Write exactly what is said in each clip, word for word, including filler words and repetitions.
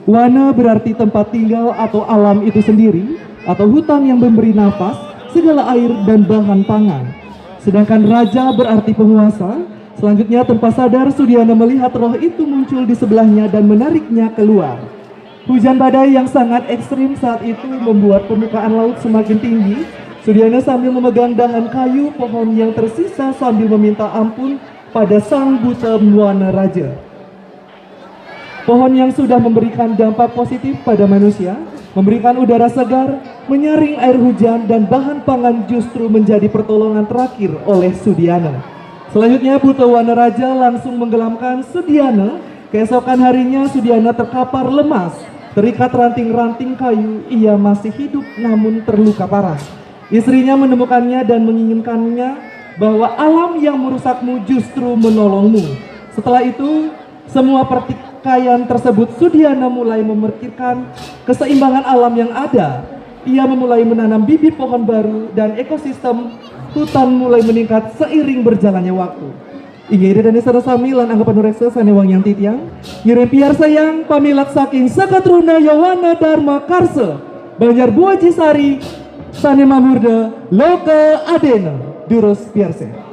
Wana berarti tempat tinggal atau alam itu sendiri, atau hutan yang memberi nafas, segala air dan bahan pangan. Sedangkan raja berarti penguasa. Selanjutnya, tanpa sadar, Sudiana melihat roh itu muncul di sebelahnya dan menariknya keluar. Hujan badai yang sangat ekstrim saat itu membuat permukaan laut semakin tinggi. Sudiana sambil memegang dahan kayu pohon yang tersisa sambil meminta ampun pada sang buta Muana Raja. Pohon yang sudah memberikan dampak positif pada manusia, memberikan udara segar, menyaring air hujan dan bahan pangan justru menjadi pertolongan terakhir oleh Sudiana. Selanjutnya, Buta Wana Raja langsung menggelamkan Sudiana. Keesokan harinya, Sudiana terkapar lemas, terikat ranting-ranting kayu. Ia masih hidup namun terluka parah. Istrinya menemukannya dan menginginkannya bahwa alam yang merusakmu justru menolongmu. Setelah itu, semua pertikaian tersebut, Sudiana mulai memikirkan keseimbangan alam yang ada. Ia memulai menanam bibit pohon baru dan ekosistem hutan mulai meningkat seiring berjalannya waktu. Inggih, Ida dané sareng sami lan angga panuréksa sané wangiang titiang. Ngiring piarsayang pamilet saking Seketruna Yowana Dharma Karsa, Banjar Buaji Sari, sané mamurda Loka Adena. Durus piarsayang.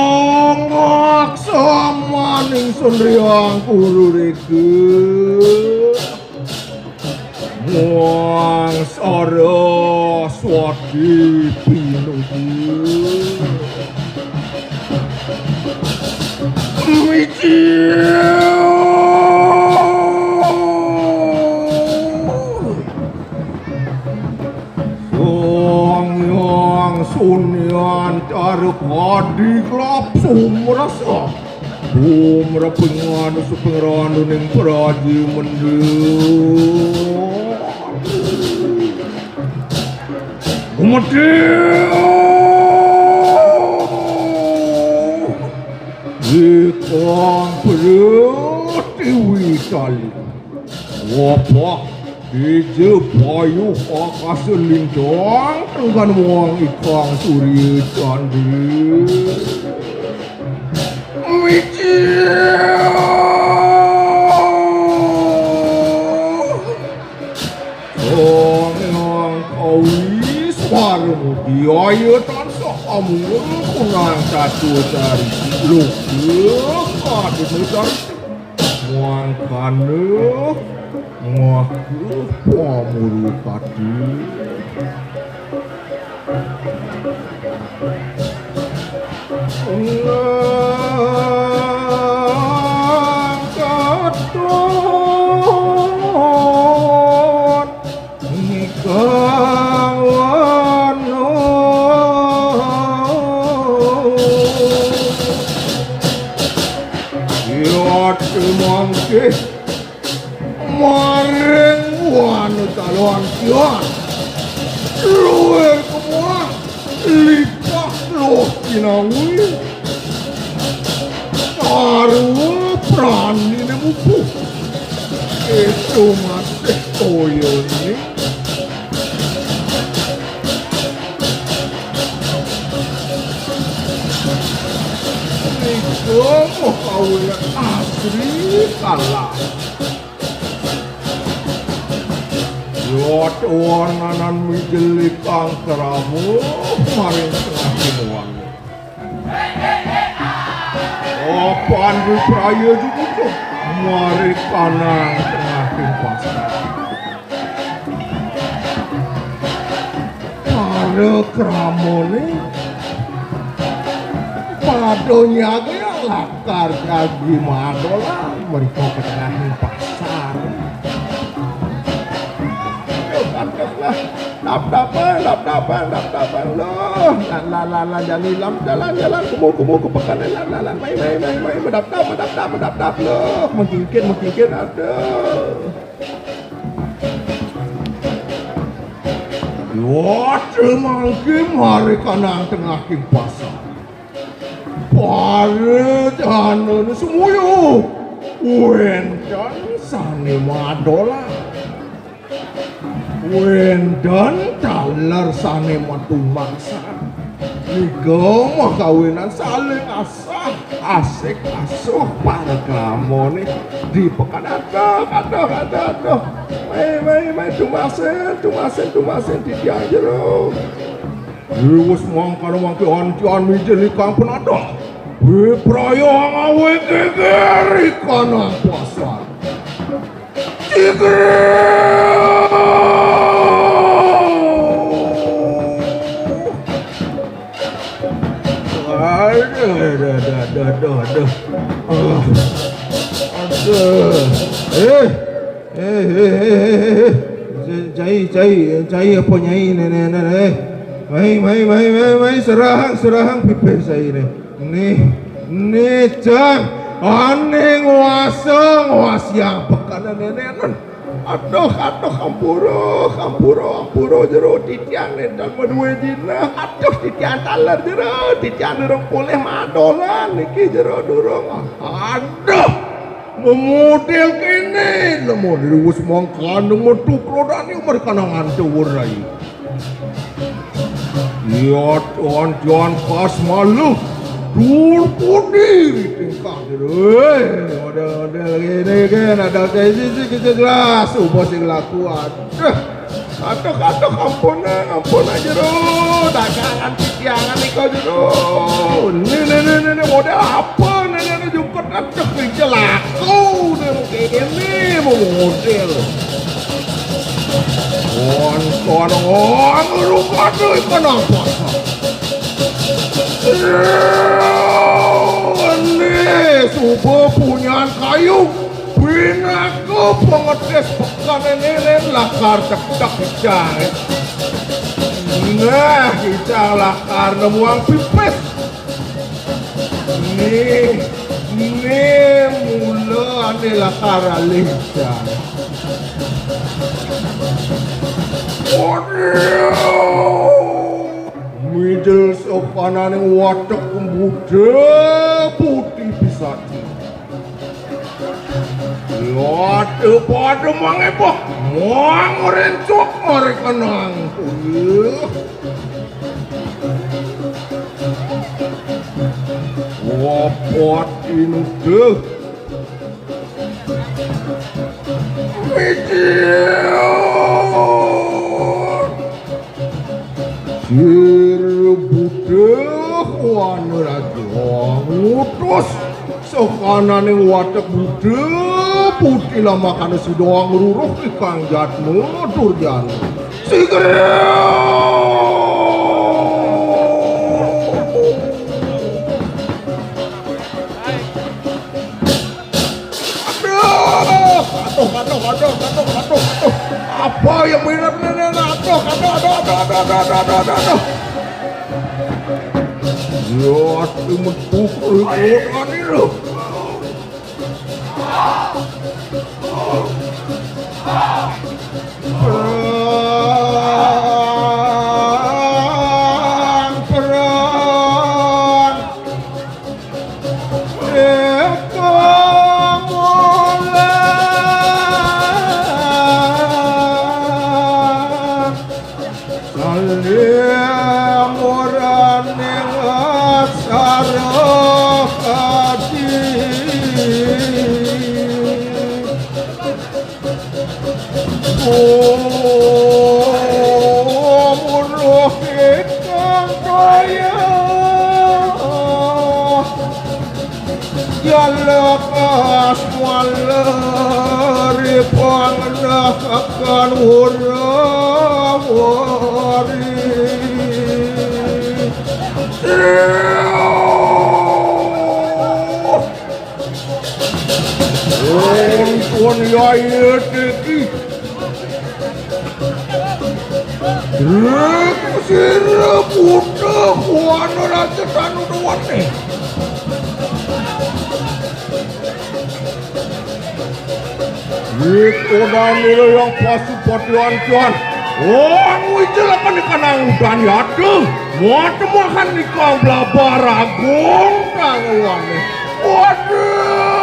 Bongak samaning sendriang guru rega. Muang saraswati pinuju. Wiji. Sang Hyang Sunyan cara kadi kelap sumrasa. Sumrepingan supengran ning praji mendung. Gumedhe. Ikang pratiwi kali. Wabah, ija payuh akasa lintang, tenggan wang ikang surya candra. Wiji. Sang Hyang Kawi Swarma Diaya tansah amung kunang tatu cari. Loka kadena cari. Mangkana maha pamuru kati. Katon kawana. Yat mangke maring wana calon kian. Luwih kemuah lipah luh kinawi. Sarwa pranine mupuh. Itu masih toyone. Kalah. Yo tuananan mijil ikang krama maring tengahing wani. Apan wipraya jujujuh maring kanang tengahing pasar. Para kramane pada nyagayang lakar jagi madolan mrika ka tengahing pasar. Aduh, aduh, lah. Dap-dapan, dap-dapan, dap-dapan. Loh, lan, lan, lan, lan, jani lam, jalan, jalan, kumu, kumu, kepekané, lan, lan, lan, mai, mai, mai, mai, madap-dap, madap-dap, madap-dap, loh, mengkingkit, mengkingkit, aduh. Wah, mangkin mari kanang tengahing pasar. Para janané semuyuh. Wénten sané madolan. Wénten taler sané matumbaksan. Nika makawinan saling asah, asik asuh para kramané di peken. Aduh, aduh, aduh, aduh. Mai, mai, mai, tumasin, tumasin, tumasin, titiang jero. Wus mangkana mangke antian mijil ikang penadah. Wipraya ngawé geger ikanang pasar. Cigreng! Aduh, aduh, aduh, aduh, aduh. Ah. Aduh. Eh, eh, eh, eh, eh, eh. Cai, cai, cai apa nyai, né, né, né, né? Mai, mai, mai, mai, mai, serahang, serahang pipih cai, né. Nih, nih, cang. Ané nguasa, nguasiang pekané, né, né, né. Aduh, aduh, ampura, ampura, ampura, jero titiang nénten madué jinah. Aduh, titiang taler jero, titiang durung polih madolan niki jero durung. Aduh, memodél kéné, lamun wus mangkana metu krodani mari kanang antuwur rai. Ya Tuhan, Tuhan pas malu. Dur pun diri tingkah diri. Eh, ada, ada lagi ini kan, ada ada isi isi kita gelas, ubah sing laku. Aduh, aduh, aduh, ampun, ampun aja, Ru. Dagangan titiangan nika, Ru. Ini, ini, ini, ini modél apa? Ini, ini, ini jukut, aduh, ini laku. Ini, ini modél. Wonten anu rupa deui kenapa? Ini suba punyan kayu pinaka pangetis pekané nénén lakar cekcek icang. Nah, icang lakar nemuang pipis. Né, né mula ané lakar alih icang. Waduh. Mijil sokananing watek buta putih pisati. Waduh, pada mangepah, mangrencok mari kenang. Wih. Wapat inuduh. Mijil. Sir buta wana raja ngutus sakananing watek buta putih lamakana sida ngruruh ikang jatma durjana. Sigra! Aduh, aduh, aduh, aduh, aduh, aduh, aduh. Apa yang mirip ini? Aduh, aduh, aduh, aduh. Ya, aduh, metu kulit tadi lho. Perang, perang. Eka mulan saling muraning sarokadi. Umur kita kaya ya lekas waleri pangdahakan urawari. Wong tuan yaya teki. Rek sira buta kuana raja tanu tuane. Rek odanira yang pasupati antuan. Wong wijil akan dikanang udan yatu. Muat muahan nikang blabar agung kang wane. Waduh.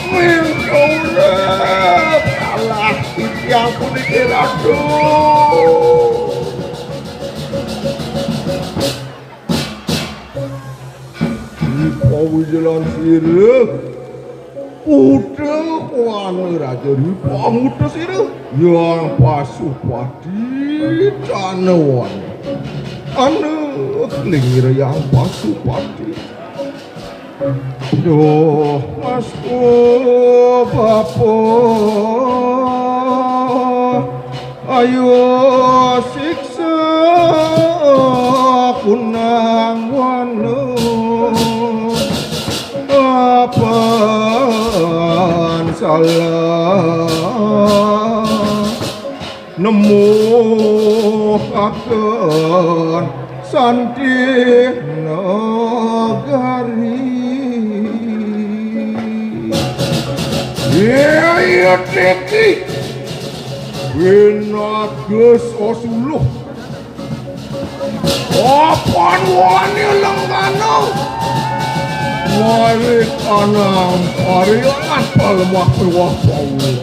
Minta urip. Alah, iki ampun iki, aduh. Dipawijelan sira. Udah kuana raja dipamutus sira. Yang pasupati tanawan. Anak lingir yang pasupati. Duh, masku bapa, ayo siksa kunang wanu. Apan salah nemukaken Santi Nagari. Iya, iya, Titi. Winagus osuluh. Apan wani lenggana. Mari kanang pariangan palemah piwah paula.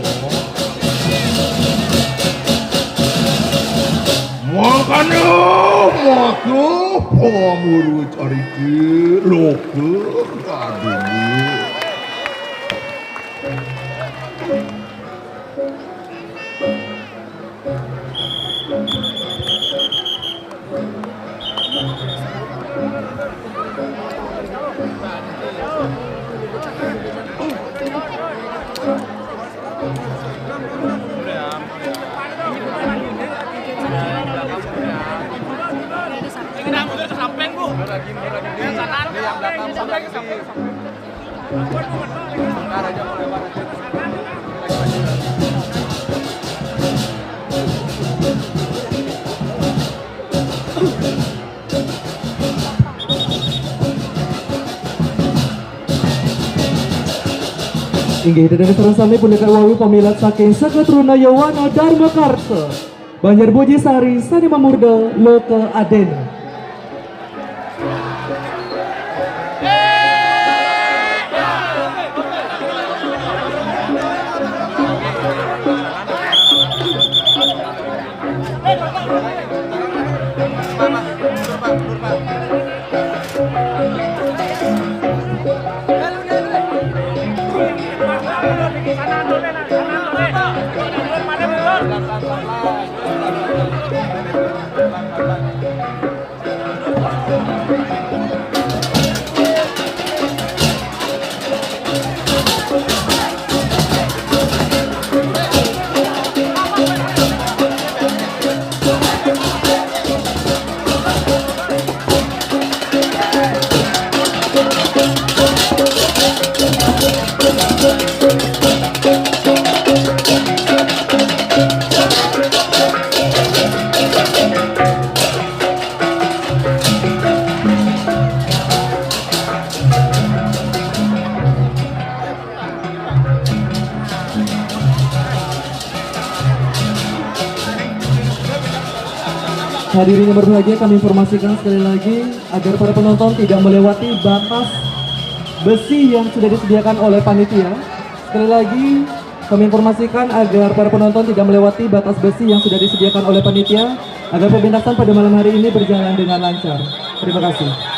Mangkana maka pamuru carita loka kadene. Inggih, dene sareng sami punika wawi pamilat saking Seketruna Yowana Dharma Karsa. Banjar Boji Sari sane mamurda loka adena. Hadirin yang berbahagia, kami informasikan sekali lagi agar para penonton tidak melewati batas besi yang sudah disediakan oleh panitia. Sekali lagi, kami informasikan agar para penonton tidak melewati batas besi yang sudah disediakan oleh panitia, agar pementasan pada malam hari ini berjalan dengan lancar. Terima kasih.